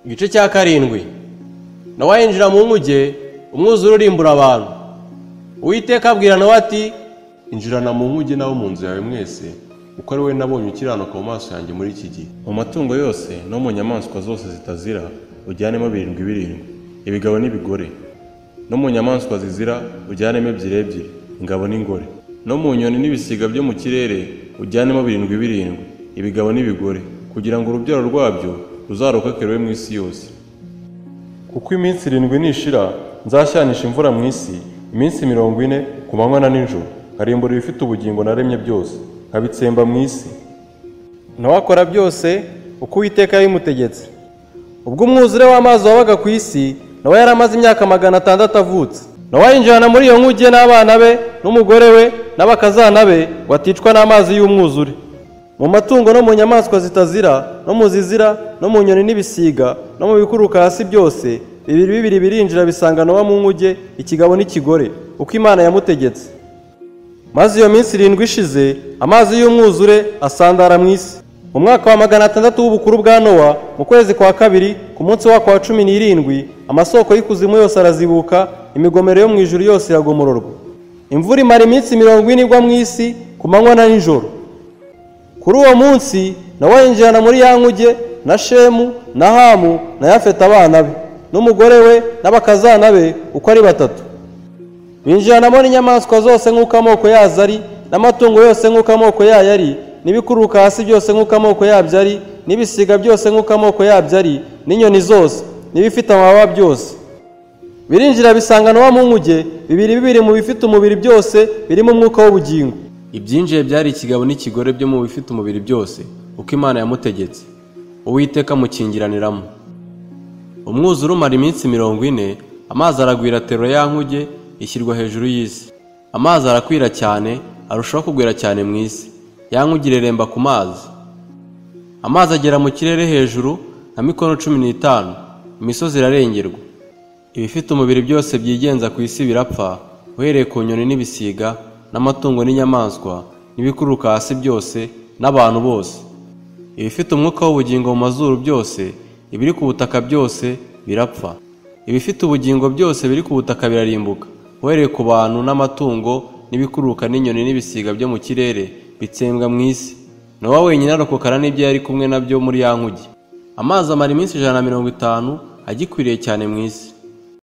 Igice cya 7. Nowa yinjira mu nkuge, umwuzure urimbura abantu. Uwiteka abwira Nowa ati: Injirana mu nkuge n'abo mu nzu yawe mwese, kuko ari wowe nabonye ukiranuka mu maso yanjye muri iki gihe. Mu matungo yose no mu nyamaswa zose zitazira ujyanemo 7 7, ibigabo n'ibigore. No mu nyamaswa zizira ujyanemo 2 2, ingabo n'ingore. No mu nyoni n'ibisiga byo mu kirere ujyanemo 7 7, ibigabo n'ibigore, kugira ngo urubyaro rwabyo ruzarokoke rube mu isi yose. Kuko iminsi 7 nishira nzashyanisha imvura mu isi, iminsi 40 ku manywa na nijoro, nkarimbura ibifite ubugingo naremye byose, nkabitsemba mu isi. Nowa akora byose uko Uwiteka yabimutegetse. Ubwo umwuzure w'amazi wabaga ku isi, Nowa yari amaze imyaka 600 avutse. Nowa yinjirana muri iyo nkuge n'abana be n'umugore we n'abakazana be, ngo aticwa n'amazi y'umwuzure. Mu matungo no mu nyamaswa zitazira no mu zizira no mu nyoni n'ibisiga no mu bikururuka hasi byose, 2 2 birinjira bisanga Nowa mu nkuge, ikigabo n'ikigore, uko Imana yamutegetse. Maze iyo minsi 7 ishize, amazi y'umwuzure asandara mu isi. Mu mwaka wa 600 w'ubukuru bwa Nowa, mu kwezi kwa 2, ku munsi wako wa 17, amasoko y'ikuzimu yose arazibuka, imigomero yo mu ijuru yose iragomororwa. Imvura imara iminsi 40 igwa mu isi, ku manywa na nijoro. Kuri uwo munsi Nowa yinjirana muri ya nkuge na Shemu na Hamu na Yafeti abana be, n'umugore we n'abakazana be uko ari 3. Binjiranamo n'inyamaswa zose nk'uko amoko yazo ari, n'amatungo yose nk'uko amoko yayo ari, n'ibikururuka hasi byose nk'uko amoko yabyo ari, n'ibisiga byose nk'uko amoko yabyo ari, n'inyoni zose, n'ibifite amababa byose. Birinjira bisanga Nowa mu nkuge, 2 2 mu bifite umubiri byose birimo umwuka w'ubugingo. Ibyinjiye byari ikigabo n'ikigore byo mu bifite umubiri byose, uko Imana yamutegetse. Uwiteka amukingiraniramo. Umwuzure umara iminsi 40, amazi aragwira aterura ya nkuge, ishyirwa hejuru y'isi. Amazi arakwira cyane, arushaho kugwira cyane mu isi. Ya nkuge ireremba ku mazi. Amazi agera mu kirere hejuru nka mikono 15, imisozi irarengerwa. Ibifite umubiri byose byigenza ku isi birapfa, uhereye ku nyoni n'ibisiga n'amatungo n'inyamaswa n'ibikururuka hasi byose n'abantu bose. Ibifite umwuka w'ubugingo mu mazuru byose, ibiri ku butaka byose birapfa. Ibifite ubugingo byose biri ku butaka birarimbuka, uhereye ku bantu n'amatungo n'ibikururuka n'inyoni n'ibisiga byo mu kirere bitsembwa mu isi. Nowa wenyine arokokana n'ibyo yari kumwe nabyo muri ya nkuge. Amazi amara iminsi 150 agikwiriye cyane mu isi.